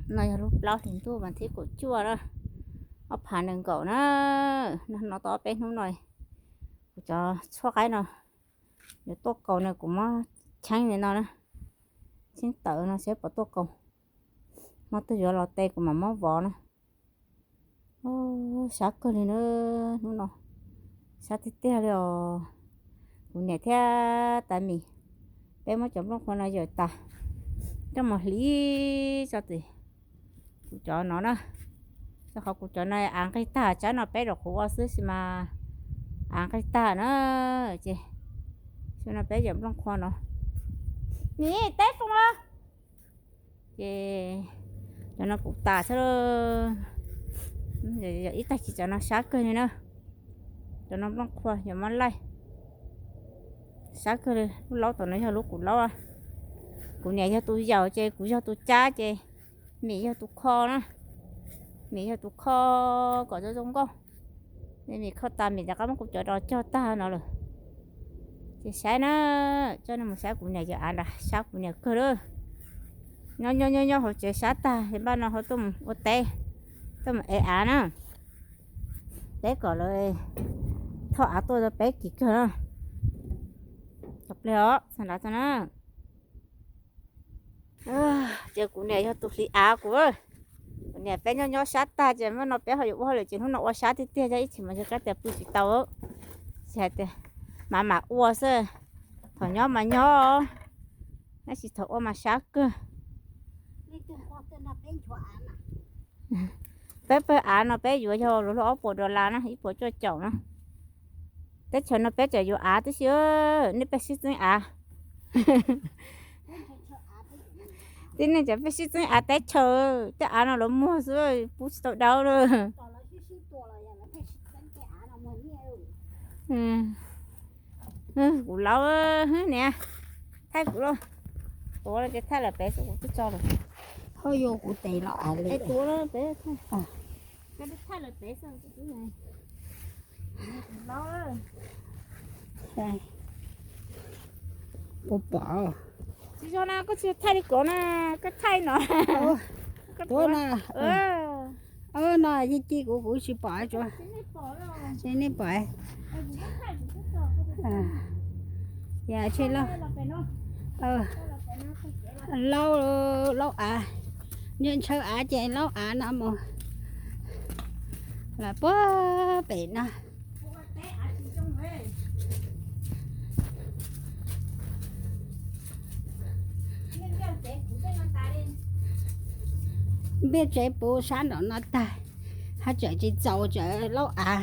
No yog lub plaub hlis ntuj vas thib kaum cuaj na, ob phav nees nkaum na. No tau ob peb hnub no, kuv cov tshuaj qaib no yuav tuaj kaus no, kuv muab cheeb li no na, cheeb tawm no seb puas tuaj kaus. Hmo twg yuav los tes kuv mam muab vov na. Sab kawg li na, hnub no sab tiag tiag li os. Kuv niam thiab Tav Mim, peb muab cov nplooj qhuav no yawm tas coj mus hliv tso tim kuv cov no na. Rau qhov kuv cov no av nqig tag, tsab no peb rau qhuav ua xwb sis mas av nqig tag na. Ces xyoo no peb yawm nplooj qhuav no. Nim teb foo os. Ces cov no kuv tas xwb. Yog ib tag kis cov no sab kawg li na. Cov no nplooj qhuav yog mab laij, sab kawg li. Lub laub tom no yog lub kuv laub. Kuv niam yog tus yaum ces kuv yog tus cab ces Mim yog tus kho na. Mim yog tus kho kom zoo zoo nkauj. Mim kho tas Mim rov qab muab kuv cov ros cog tag no lawm. Ces saib na, coj nej mus saib kuv niam yawm av nrad, sab kuv niam kawg lawm. Nyob nyob nyob nyob hauv tsev sab tag es npaj no ho tuaj mus ua teb, tuaj mus ev av na. Peb kom lawv thauj av tuaj rau peb kis kawg na. Txog pliag os, txog nrad txog na. Ces kuv niam yog tus hliv av kuv. Kuv niam peb nyob nyob sab tag ces npaj no peb ho yuav ua hauj lwm ces hnub no ua sab tiag tiag, yog ib chim mas yog kab tias pw tsis tau. Tsis hais tias mam mam ua xwb, thaum nyob mas nyob, tab sis thaum ua mas sab kawg. Peb pawg av no peb yuav yog luag luag ob puas dollar na, ib puas cuaj caum na. Teb chaws no peb tseem yuav av tib si, nej peb sib txeeb av. Tib neeg cov peb sib txeeb av teb chaws, tej av no lawv muag xwb, pub tsis tau dawb lawm. Kuv laub niam, thaij kuv lauj. Tuav ces thaij lawm pem xwb kuv twb tso lawm. Ho yuav kuv tes los av li. Tuav pem, thaij lawm pem xwb. Puas pom? Tsis yog na, koj tsis thaij li ko na, koj thaij no. Tuav na. No yeej ci kuv, kuv tsis pom tsuav. Tsis nej pom. Yam tshaj lauj, lauj av, ntshaw av ces lauj av no mus lawm puag pem no. Npej tsev puv sab nraum no tag, haj tseem tsis txaus tseem lauj av.